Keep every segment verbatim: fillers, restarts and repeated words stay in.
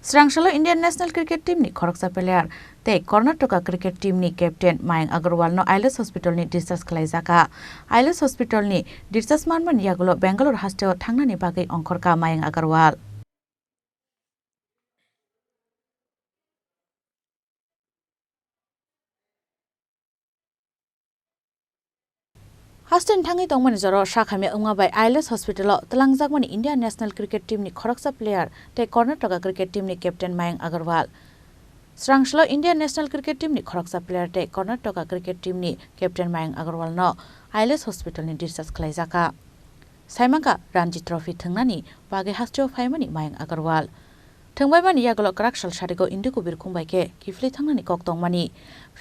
Srangsalo Indian National Cricket Team ni khoroksa player tei Karnataka Cricket Team ni captain Mayank Agarwal no Ailes Hospital ni discharge khlaijaka. Ailes Hospital ni discharge manmani yagulo Bangalore hasteo thangnani bagwi ongkhorka Mayank Agarwal. Hasteni thangwi tongmani jora sakhamya wngma bai Ailes Hospital o twlangjakmani India National Cricket Team ni khoroksa player tei Karnataka Cricket Team ni captain Mayank Agarwal. Srangsalo India National Cricket Team ni khoroksa player tei Karnataka Cricket Team ni captain Mayank Agarwal no Ailes Hospital ni discharge khlaijaka. Saimangkha Ranji Trophy thwngnani bagwi hasteo phaimani Mayank Agarwal. Thwngbaimani yagulo kwrak sal sarigo Indigo birkhung bai khe kiphilwi thangnani kok tongmani.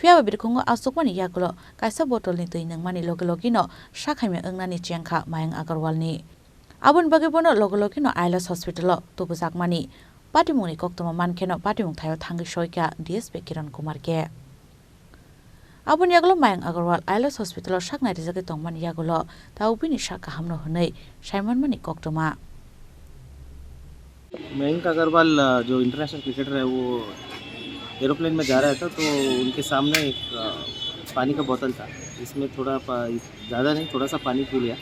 Phiyaba birkhungo achukmani yagulo kaisa bottle ni twi nungmani logi logino sakhamya wngnani chengkha Mayank Agarwalni. Aboni bagwi bono logi logino Ailes Hospital o tubujakmani patimungni koktwma mankheno patimung thaio thangwi soikha D S P Kiran Kumar khe. Aboni yagulo Mayank Agarwal Ailes Hospital o sak nairijagwi tongmani yagulo tabuk bini sak kahamno hwnwi saimanmani koktwma. Mayank अग्रवाल, अ, जो international cricketer है, वो एरोप्लेन में जा रहा था, तो उनके सामने एक, अ, पानी का बोतल था, इसमें थोड़ा पा-, ज़्यादा नहीं, थोड़ा सा पानी पी लिया।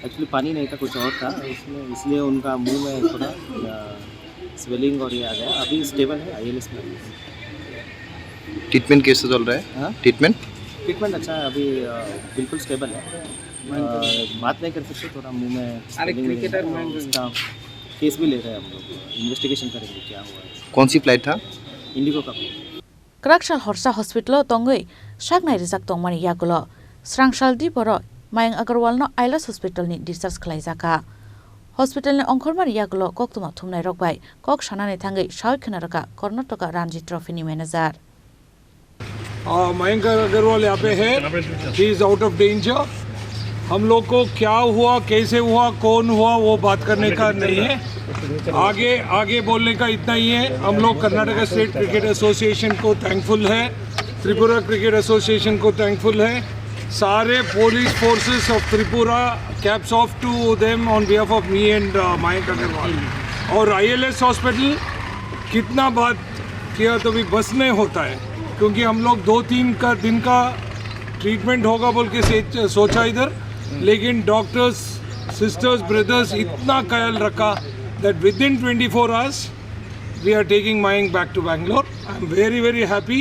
एक्चुअली पानी नहीं था, कुछ और था इसमें, इसलिए उनका मुंह में थोड़ा, अ, स्वेलिंग और ये आ गया। अभी स्टेबल है, आईएलएस में। ट्रीटमेंट कैसे चल रहा है? हाँ? ट्रीटमेंट? ट्रीटमेंट अच्छा है, अभी, अ, बिल्कुल स्टेबल है। अ, बात नहीं कर सकते, थोड़ा मुंह में अरे, स्वेलिंग है, क्रिकेटर में उसका केस भी ले रहे हैं हम लोग, इन्वेस्टिगेशन करेंगे क्या हुआ है। कौन सी फ्लाइट था? इंडिगो का। Kwrak sal horsa hospital o tongwi sak nairijak tongmani yagulo srangsal diporo Mayank Agarwal no Ailes Hospital ni discharge khlaijaka. Hospital ni ongkhormani yagulo koktwma thumnai rok bai kok sanani thangwi sawi khwnarwkha Karnataka Ranji Trophy ni manager. आ, मयंक अग्रवाल यहाँ पे है, he is out of danger। हम लोग को क्या हुआ, कैसे हुआ, कौन हुआ, वो बात करने का नहीं है। आगे, आगे बोलने का इतना ही है। हम लोग कर्नाटका स्टेट क्रिकेट एसोसिएशन को थैंकफुल है, त्रिपुरा क्रिकेट एसोसिएशन को थैंकफुल है, सारे police forces of Tripura, caps off to them on behalf of me and, uh, Mayank Agarwal. और आईएलएस हॉस्पिटल कितना बात किया तो भी बस नहीं होता है, क्योंकि हम लोग दो तीन का दिन का ट्रीटमेंट होगा बोल के से-, सोचा इधर, लेकिन डॉक्टर्स, सिस्टर्स, ब्रदर्स इतना ख्याल रखा that within twenty four hours we are taking Mayank back to Bangalore। I am very, very happy।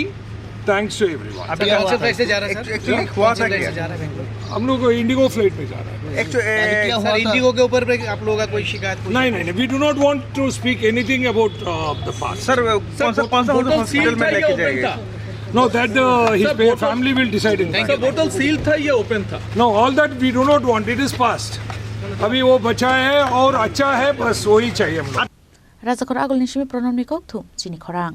Thanks to everyone। अभी सर, कौन से फ्लाइट से जा रहा है, सर? एक्चुअली हुआ था क्या? जा रहा है बेंगलोर। हम लोग को इंडिगो फ्लाइट में जा रहा है। एक्चु-, ए, क्या हुआ था? इंडिगो के ऊपर पे आप लोगों का कोई शिकायत, कोई नहीं, नहीं, नहीं, we do not want to speak anything about, uh, the past। Sir, कौन सा, कौन सा बोतल हॉस्पिटल सील में था या लेके ओपन जाएंगे? था? No, that, uh, his sir, बोतल, family will decide in that। Sir, बोतल सील था या ओपन था? No, all that we do not want, it is past। अभी वो बचा है और अच्छा है, बस वही चाहिए हम लोग। Rajakhor agulni simi Pranamni kok thum chini khorang.